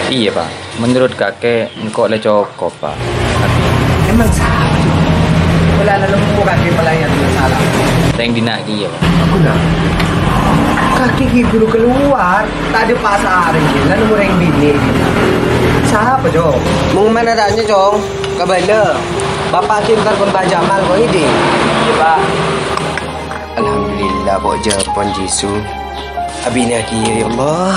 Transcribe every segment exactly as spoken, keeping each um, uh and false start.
Iyâ, Pa'. Menurut kakè, engko' la cokop, Pa'. Emang sapa, Cong? Polana lempo kakè pelayan salah. Rèng dinna' kèya, Pa'. Aku lah. Kakè ghi' buru kalowar, ta' adâ' pasarè, la nemmo rèng binè'. Sapa, Cong? Mon manatannya, Cong, kabâlâ. Bapa' ghi' entar bân Mbah Jamal, kok, iyâ, Di'? Iyâ, Pa'. Alhamdulillah, kok, jâwâbhân Jisu. Abinè kèya, ya Allah.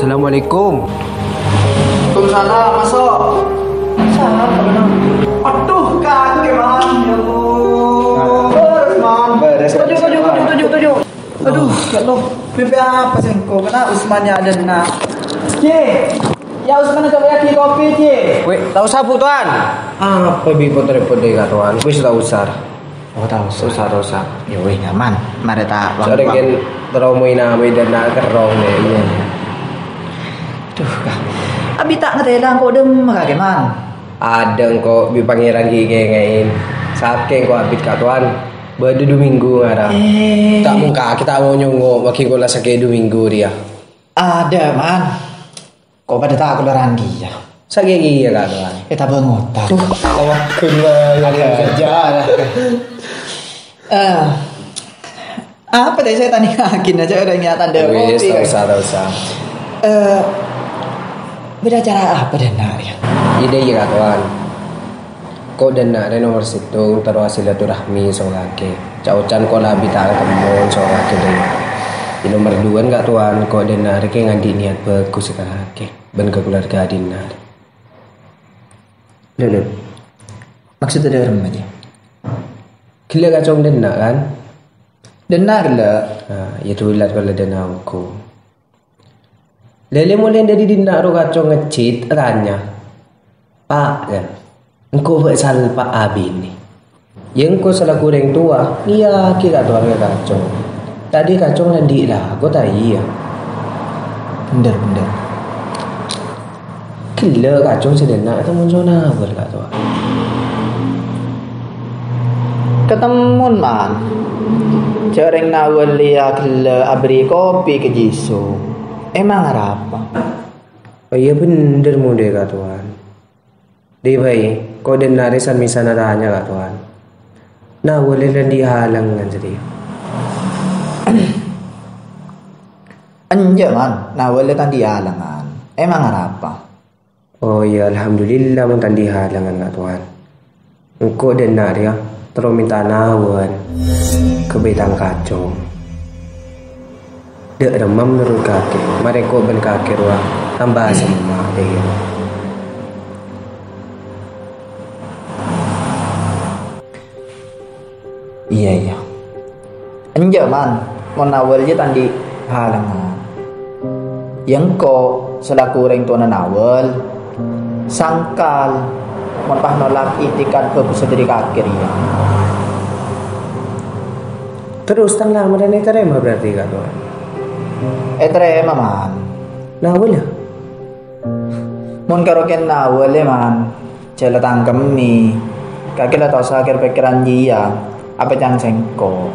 Assalamualaikum. Waalaikumsalam, masuk. Sapa, Bang? Aduh, kakè, Bang. Ya Allah. Bârâs, Bang. Bârâs. Tuju, tuju, tuju, tuju, tuju. Aduh, ya Allah. Mimpi apa sèngko'? Kèng Usman ya adâna. Ji. Ya Usman, coba ya di kopi, Ji. Weh, ta' osa, Bu, Tuan. Apa bi' potè-potè ka, Tuan? Wis ta' osa. Oh, ta' osa. Ta' osa, ta' osa. Ya weh, nyaman. Mari ta' wang-wang. Soalnya kan teromoi nama dan nak kerong ya. Iya, iya. Duh, Kak. Abi ta' ngatèlang kok dem kakè, Man. Adâ' engko' bi' Pangèran ghi' kèngè'è. Sakèng ko' abit, Kak, Tuan. Bâdâ du minggu ngara. Eh. Ta' mongka kita mau nyongo' magi kola sakè' du minggu rèya. Adâ', Man. Ko' padâ ta' kalowaran ghiyâ. Sakè' ghiyâ, Kak, Tuan. Eh, tabâng otang. Tuh, tawakkul, ya. Ada aja. Eh, apa tadi saya tanya gini aja orang yang tanda kopi, ta' osa, ta' osa. Eh, bâdâ acara apa, Dana, ya? Iyâ, iyâ, Kak Tuan. Ko' dâna rè nomer sèttong, terro silaturahmi soro kakè. Ca'-oca'an ko' la bi' ta' katemmo soro kakè rè. Di nomer duwâ', Kak Tuan, ko' dâna rè kè nganḍi' niat bhâghus ka kakè bân ka kaluarga Dina rè. Lho, lho. Maksudnya dâ'remma, Ji? Ghellâ' kacong dâna, kan? Dâna ghellâ'. Nah, iyâ, dulat ko' la dâna ongghu. Lèlè molè dâri dâna ro kacong ngejjhit, atanya, "Pa', kan, engko' bâ' sala pa' abinè. Yâ engko' salaku orèng towa, ngèyaghi ka towana kacong. Tadâ' kacong anḍi' lako, ta' iyâ?" Bhender, bhender. Ghellâ' kacong sè dâna, ta' mon sona bâr ka towa. Katemmon, Man. Jhâ' rèng Nawal rèya ghellâ' aberri' kopi ka Jisu. Emang arapa? Oh iyâ, bhender molè, Kak Tuan. Dhi bhâi, ko' dâna rè san-mèsan atanya, Kak Tuan. Nawal rè anḍi' halangan satèya. Enjâ', Man. Nawal rè ta' anḍi' halangan. Emang arapa? Oh iyâ, alhamdulillah mon ta' anḍi' halangan, Kak Tuan. Engko' dâna rèya terro mènta Nawal ka bâi tang kacong. Dâ'remma menurut kakè, marè ko' bân kakè rowa tamba semma, dhi. Iyâ, iyâ. Enjâ', Man. Mon Nawal jiyâ ta' anḍi' halangan. Yâ engko' salaku orèng towana Nawal, sangkal mon pas nolak itikad bhâghussâ dâri kakè rèya. Terros tang lamaran ètarèma berarti, Kak Tuan? Ètarèma, Man. Nawal, yâ? Mon karo kèng Nawal, yâ, Man. Jhâ' la tangkemmè. Kakè la ta' osa kèr-pèkkèran jiyâ, apa can sèngko'.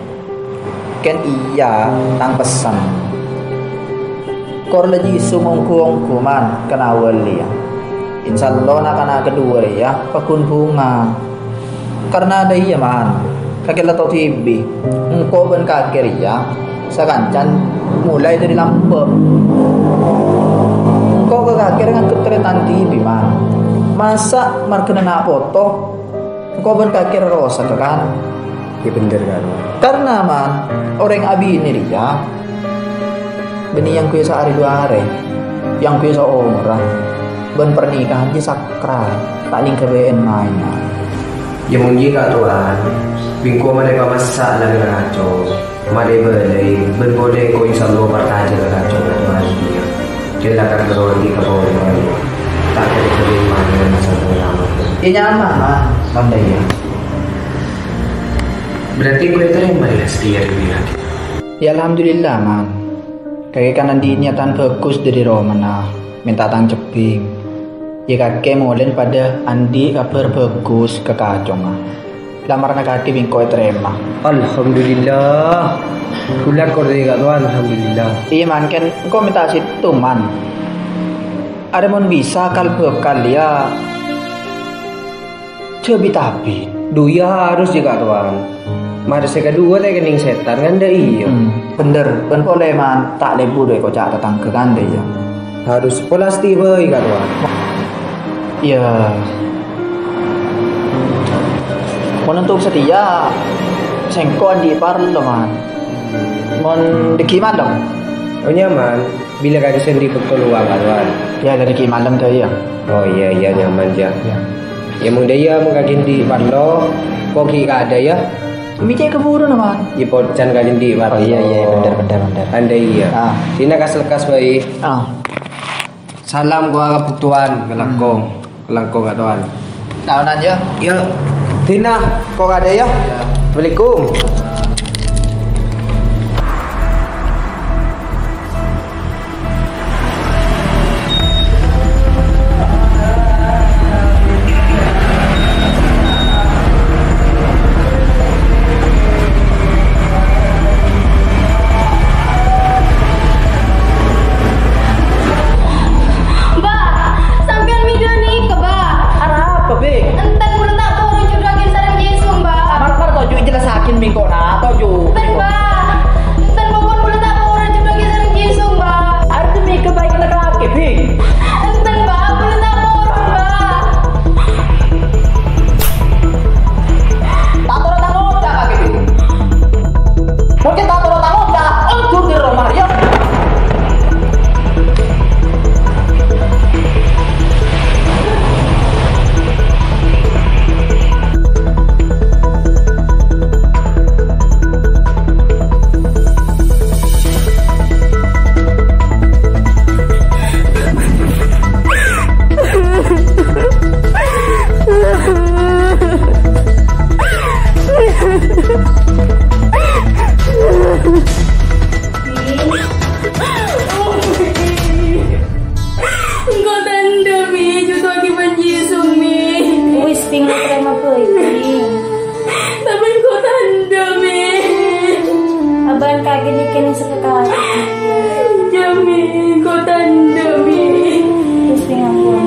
Kèng iyâ, tang pessen. Kor la Jisu mongghu-ongghu, Man, ka Nawal rèya. Insyaallah na'-kana' kaduwâ rèya paggun bhunga. Karna dâ' iyâ, Man, kakè la tao dhibi', engko' bân kakè rèya sakancan molaè dâri lambâ'. Engko' ka kakè rè nganggep tarètan dhibi', Man. Masa' marghâna na' poto, engko' bân kakè rè rosak, kan? Iyâ bhender, kan. Karna, Man, orèng abinè rèya bânnè èyangghuy saarè du arè, èyangghuy saomoran, bân parnikahan jiyâ sakral, ta' lèng ghâbây èn-maèn, Man. Yâ, mon ghi', Ka' Towan, bi' engko' marè pamassa' la kacong. Marè bâlâi, bân polè engko' insyaallah parcajâ ka kacong Ka' Towan, yâ. Kèng la karna andi' ka polè, ta' kèra-kèra manèn masalah lama. Yâ, nyaman, Man. Tandhâ, yâ. Berarti engko' ètarèma, yâ, Asti, yâ, Andi', yâ? Yâ, alhamdulillah, Man. Kakè kan andi' niyatan bhâghus dâri romana, mènta tang cebbhing. Yâ, kakè molèn padâ andi' kabhâr bhâghus ka kacongnga. Lamarranna kakè bi' engko' ètarèma. Alhamdulillah. Kaulâ kor dâri Ka' Towan, alhamdulillah. Iyâ, Man, kèng engko' mènta sèttong, Man. Arè mon bisa kal-bhâkal, yâ. Jhâ' bi-tabi'. Dhu, iyâ harus, yâ, Ka' Towan. Marè sè kaduwâ ta' èkennèng sètan, kan dâ' iyâ. Hmm, bhender. Bân polè, Man, ta' lebur è koca' tatangghâ, kan dâ' iyâ. Harus pola asti bhâi, Ka' Towan. Iyâ. Mon untuk satèya, sèngko' andi' parlo, Man. Mon dâgghi' malem? Oh, nyaman. Bilâ kakè sè andi' bâkto lowang, Ka' Towan? Yâ, la dâgghi' malem, dâ' iyâ. Oh, iyâ, iyâ, nyaman, yâ. Iyâ. Yâ, mon dâ' iyâ, mon kakè andi' parlo, ko' ghi' kaadâ', yâ. Mè' cè' kabhuru, Man. Yâ, pojan kakè andi' parlo. Oh, iyâ, iyâ, bhender, bhender, bhender. Andâi, yâ. Ah. Dina kas-lekkas bhâi. Ah. Salam ka bâktowan, ngalangkong. Hmm. Langkong, Ka' Towan. Taonan, yâ. Yâ. Dina, ko' kaadâ', yâ. Yâ. Assalamualaikum. Mbah, sampèyan mè' ghânèka, Mbah. Arapa, Bing? Enten bulâ ta' poro judhuwâghi sareng Jisu, Mbah. Mar-, mar toju' jelassaghi, Bing, ko' na, toju'. Enten, Mbah. Enten pokon bulâ ta' poro judhuwâghi sareng Jisu, Mbah. Artè mè' kebaikan kakè, Bing. Enten, Mbah, bulâ ta' poro, Mbah. Ta' toro' tang oca' kakè, Bing. Mungkin ta' toro' tang oca', ondur dâri roma rèya. Engko' tandhâ, Mi, judhuwâghi bân Jisu, Mi. Wis, Bing, tarèma bhâi, Bing. Tapè engko' tandhâ, Mi. Abâ'na kakè nèka nèser ka kakè. Jâ, Mi, engko' tandhâ, Mi. Wis, Bing, ampon.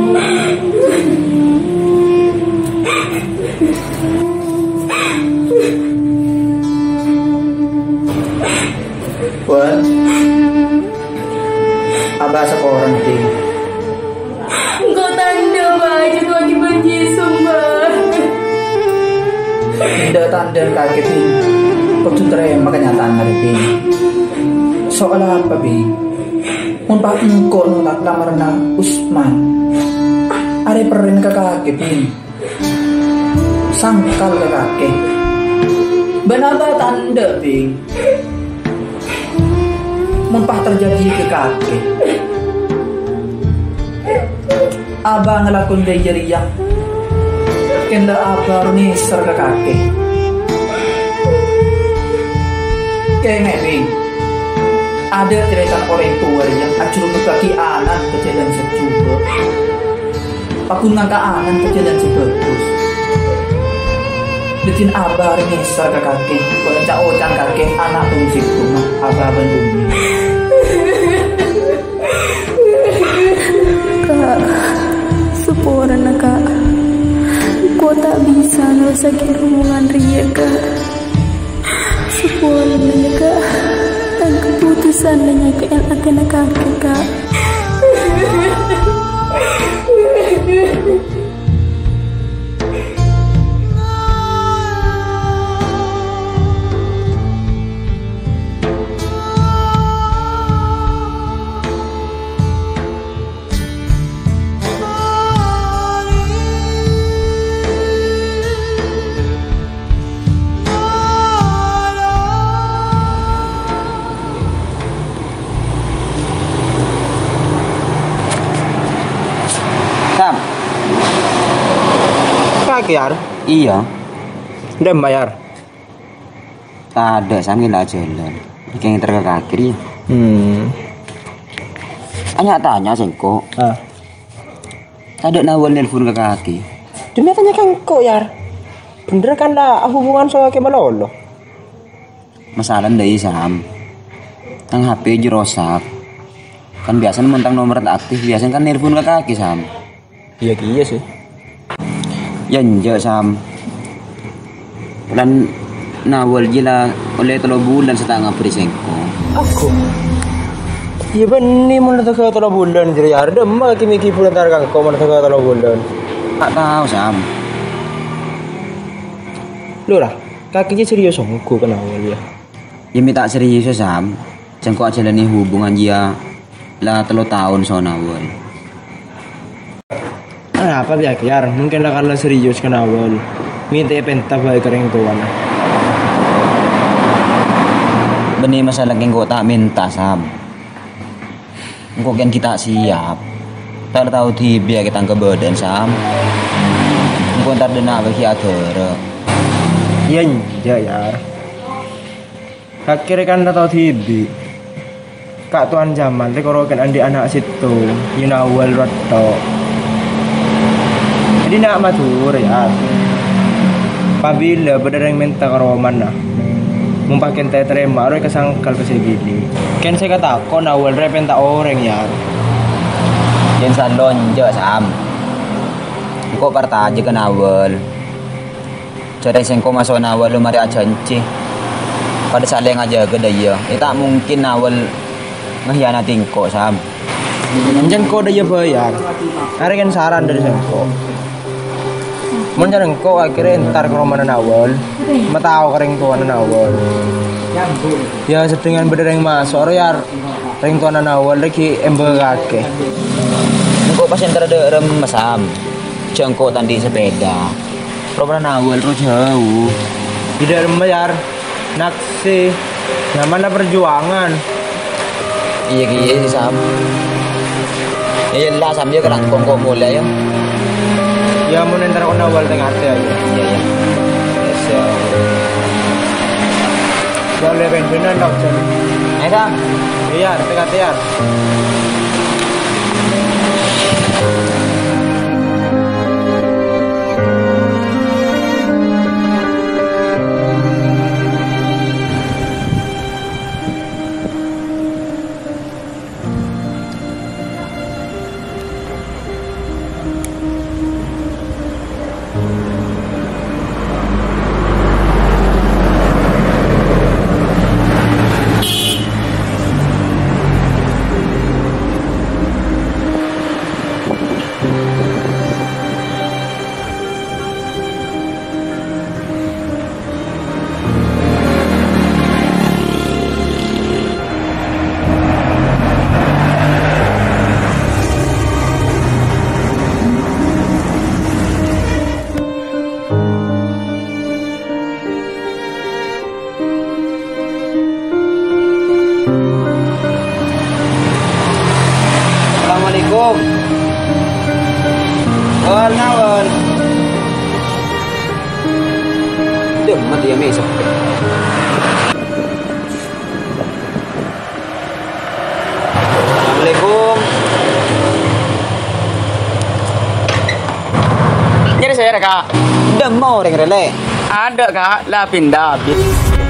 Wan. Abâ' saporana, Bing. Engko' tandhâ, Bâ, judhuwâghi bân Jisu, Bâ. Endâ' tandhâ kakè, Bing. Kodhu tarèma kanyataanna rèya, Bing. Soal apa, Bing? Mon pas engko' nolak lamarna Usman, arè perrèn ka kakè, Bing. Sangkal ka kakè. Bân abâ' tandhâ, Bing. Mon pas terjadi ka kakè. Abâ' ngalakon dâi jârèya. Kèng la abâ' ro nèser ka kakè. Kèngèng, Bing. Adâ' tarètan orèng towa rèya ajhurumèngaghi ana'na ka jhâlân sè jhubâ'. Paggun ngangka' ana'na ka jhâlân sè bhâghus. Dhâddhina abâ' ro nèser ka kakè, polana ca'-oca'na kakè ana' bân sèttong, abâ' bân ummi. Ka', saporana, Ka'. Engko' ta' bisa nerrossaghi hubungan rèya, Ka'. Saporana, yâ, Ka'. Tang kaputosan la nyakè'è atèna kakè, Ka'. Yar. Iyâ. Dâ'emma, Yar? Tadâ', Sam, ghi' la ajhâlân. Iki ngènter ka kakè, yâ. Hmm. Nya-tanya sèngko'. Ah. Tadâ' Nawal nelpon ka kakè. Dâ'emma tanya ka engko', Yar. Bhendher kan la ahubungan so kakè malolo. Masalana dâ' iyâ, Sam. Tang H P jiyâ rosak. Kan biyasana mon tang nomer aktif, biyasana kan nelpon ka kakè, Sam. Iyâ kèya sih. Yâ enjâ', Sam. Polana Nawal jiyâ la ollè tello bulân sè ta' ngabâri sèngko'. Aku? Iyâ bânnè mon tèngghâl tello bulân jârèya, arè dâ'emma kakè mè' ghibur entar ka engko' mon tèngghâl tello bulân? Ta' tao, Sam. Lora, kakè jiyâ serius ongghu ka Nawal, yâ? Yâ mè' ta' serius, Sam. Sèngko' ajhâlânè hubungan jiyâ la tello taon so Nawal. Arapa biyâ, Yar? Mungkin la kala serius ka Nawal. Mènta èpènta bhâi ka rèng towana. Bânnè masalah kèng engko' ta' mènta, Sam. Engko' kèng ghi' ta' siap. Ta' la tao dhibi' kakè tang kabâdâ'ân, Sam. Engko' entar dâ' na' bâgi adârâ. Iyâ, enjâ', Yar. Kakè rè kan la tao dhibi'. Ka' Towan Jamal rè koro kèng andi' ana' sèttong, yâ Nawal rowa tho'. Dhâddhi na' Madhurâ, Yar. Apabila bâdâ rèng mènta ka romana, mon pakèn ta' ètarèma, rowa èkasangkal ka sè binè'. Kèng sè èkatako' Nawal rè pènta orèng, Yar. Yèn salo enjâ', Sam. Engko' parcajâ ka Nawal. Jhâ' rèng sèngko' maso' Nawal lo marè ajhânjhi. Padâ salèng ajâgâ dâ' iyâ. Yâ ta' mungkin Nawal nghiyanati engko', Sam. Jhâ' engko' dâ' iyâ bhâi, Yar. Arè kèng saran dâri sèngko'. Mon jhâ' engko' akhèrra entar ka romana Nawal. Matao ka rèng towana Nawal. Yâ, sedhengan bâdâ rèng maso' rowa, Yar. Rèng towana Nawal lagi embâgâ'aghi. Engko' pas entar dâ' remma, Sam. Jhâ' engko' ta' andi' sepèda. Romana Nawal rowa jhâu. Dâ' remma, Yar. Naksè. Nyamana perjuangan. Iyâ, iyâ, Sam. Iyâ, la, Sam, yâ, kalangkong engko' molè, yâ. Yâ, mon entar ka Nawal tengah ati, yâ. Iyâ, iyâ. Yes, yâ. Yâ, ollè bensinan, Dok, Jon. Ayo, Sam. Iyâ, tengah ati, yâ. Assalamualaikum. Wal, Nawal. Dâ' emma yâ, mè' seppè. Assalamualaikum. Nyarè sèra, Ka'? Dâ' emma orèng rè, Lè'? Adâ', Ka'. La pinda abit.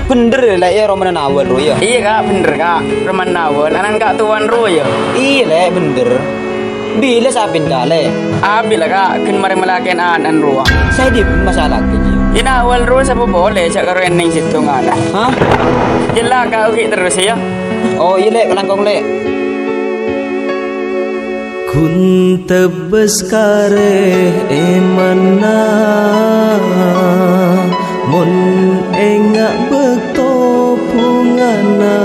Bhendher, Lè', yâ, romana Nawal rowa, yâ? Iyâ, Ka', bhendher, Ka'. Romana Nawal, ana'na Ka' Towan rowa, yâ? Iyâ, Lè', bhendher. Bilâ sapinda, Lè'? Abit la, Ka', ghân marè malakè'an ana'na rowa. Sè dhibi' masalah ghâji? Yâ, Nawal rowa sapa polè, jhâ' karo Enèng sèttonganna. Hah? Yâ la, Ka', ogi terros, yâ. Oh, iyâ, Lè', kalangkong, Lè'. Ghun tebbhâs karè èmanna, mon enga' bâkto bhungana,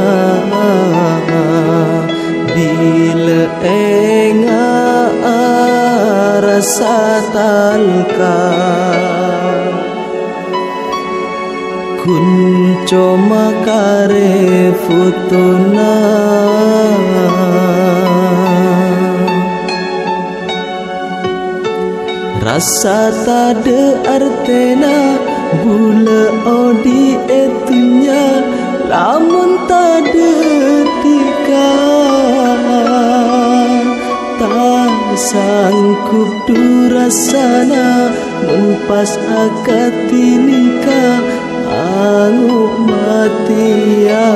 bilâ enga' arassa talka. Ghun coma karè fotona. Rassa tadâ' artèna bulâ odi' è dhunnya, lamon tadâ' dhika. Ta' sanggup dhu rassana, mon pas akadhi nèka ango' matèya.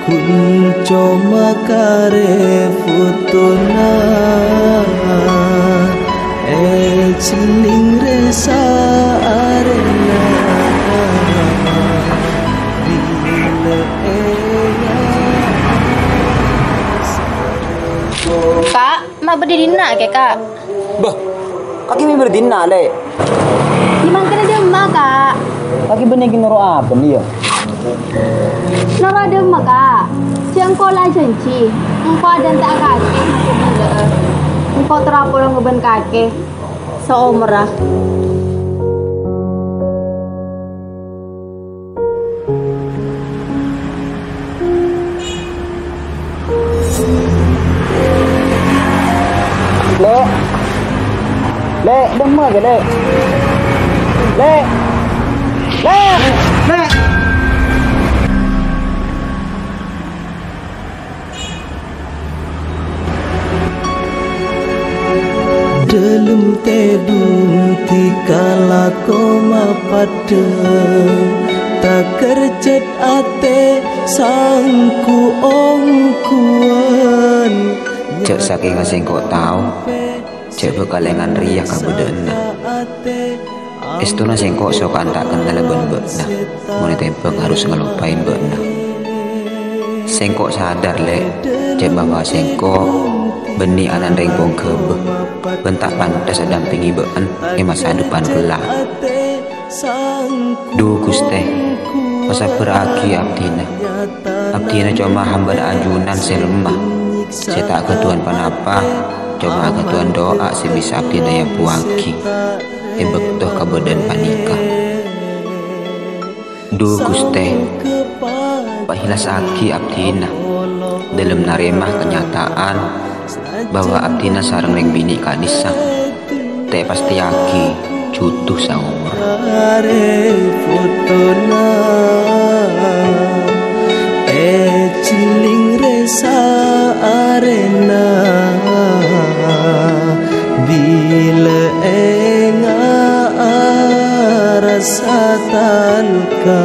Ghun coma karè fotona, èjhelling rè saarèna. Bilâ enga'. Ka', ma' bâdâ è dinna', Ka'? Bâh, kakè mè' bâdâ è dinna', Lè'? È mangkana dâmma, Ka'? Kakè bânnè ghi' noro' abâ'na, yâ? Noro' dâmma, Ka'? Jhâ' engko' la ajhânjhi, engko' adhânta' kakè maso' bâlâ'â. Engko' terro apolonga bân kakè saomorra. Lè'. Lè', dâmma, Lè'. Lè'. Lè'. Lè'. Dâlem tèdung dhika lako mapaddhâng, takerjhât atè sangko-ongkowan. Jhâ' sakènga sèngko' tao, jhâ' bhâkal ènganrèya kabâdâ'ânna. Èstona sèngko' sokan ta' kennal bân bâ'na, mon ètèmbhâng harus ngelupain bâ'na. Sèngko' sadar, Lè', jhâ' bahwa sèngko' bânnè ana'na rèng pongghâbâ, bân ta' pantes adampèngè bâ'na è masa depan kellar. Dhu, Ghustè, pasabbhârraghi abdhina. Abdhina coma hambâna ajunan sè lemma, sè ta' aghâdhuwân ponapa, coma aghâdhuwân du'a sè bisa abdhina èampowaghi è bâkto kabâdâ'ân panèka. Dhu, Ghustè, paèhlasaghi abdhina dâlem narèma kanyata'an bahwa abdhina sareng rèng binè' ka'dissa' ta' èpastèyaghi jhudhu saomor. Arè fotona, èjhelling rè saarèna, bilâ enga' rassa talka.